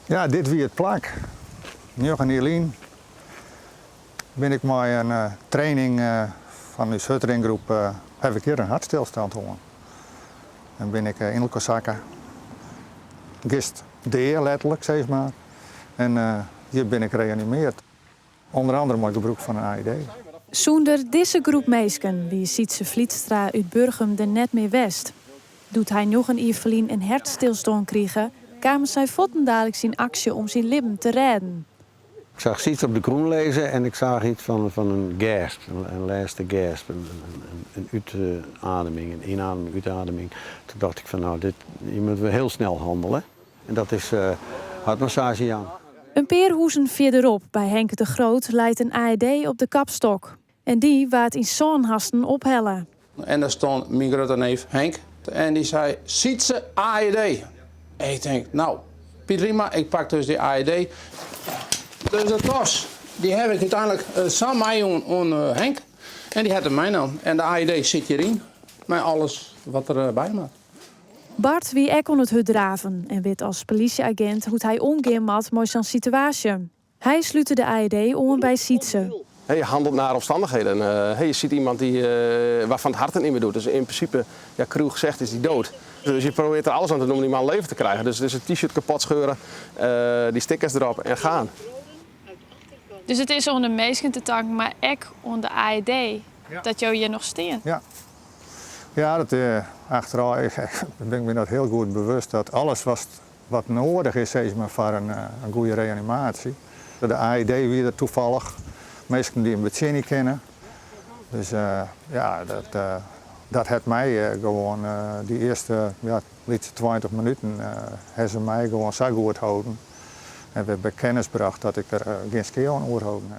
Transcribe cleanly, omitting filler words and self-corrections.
Ja, dit wie it plak. 9 jier lyn bin ik mei in training fan ús hurdringroep haw ik hjir in hertstilstân hân. En bin ik yn elkoar sakke. Giest dea letterlik, sis mar. En hjir bin ik reanimearre. Ûnder oare mei gebrûk fan in AED. Sûnder dizze groep minsken wie Sietse Vlietstra út Burgum der net mear west. Doe't hy 9 jier ferlyn in hertstilstân krige, kamen sy fuortendaliks yn aksje om syn libben te rêden. Ik zag Sietse op de grûn lizzen en ik seach yts fan in gasp, in lêste gasp, in útademing, in ynademing, útademing. Toen dacht ik fan no, dit, je moet wel heel snel handelen. En dat is hartmassage jaan. In pear huzen fierderop by Henk de Groot leit in AED op de kapstok. En dy waard yn sân hasten ophelle. En dêr stie myn grutte neef Henk. En dy sei, Sietse AED. En ik tink, no, prima, ik pak dus dy AED. Dus de tas, dy haw ik úteinlik sa meijûn oan Henk. En dy hat him meinaam. En de AED sit hjiryn, mei alles wat derby moat. Bart wie ek oan it hurddraven en wit as polysje-agint hoe't hy omgean moat mei sa'n situaasje. Hy slút de AED oan by Sietse. Hey, je handelt naar omstandigheden. Hey, je ziet iemand waarvan het hart het niet meer doet. Dus in principe, ja, cru gezegd, is die dood. Dus je probeert er alles aan te doen om die man leven te krijgen. Dus, dus het t-shirt kapot scheuren, die stickers erop en gaan. Dus it is oan de minsken te tanken, mar ek oan de AED. Dat jo hjir noch stean. Ja. Ja, achterôf ik bin ik my dat hiel goed bewust dat alles wat nedich is, sis mar, foar in goede reanimaasje. De AED wie der tafallich, minsken dy't him betsjinje kinne. Dus ja, dat hat my gewoan dy earste, ja, lytse 20 minuten hawwe se my gewoan sa goed holden. En wer by kennis brocht dat ik der gjin skea oan oerholden haw.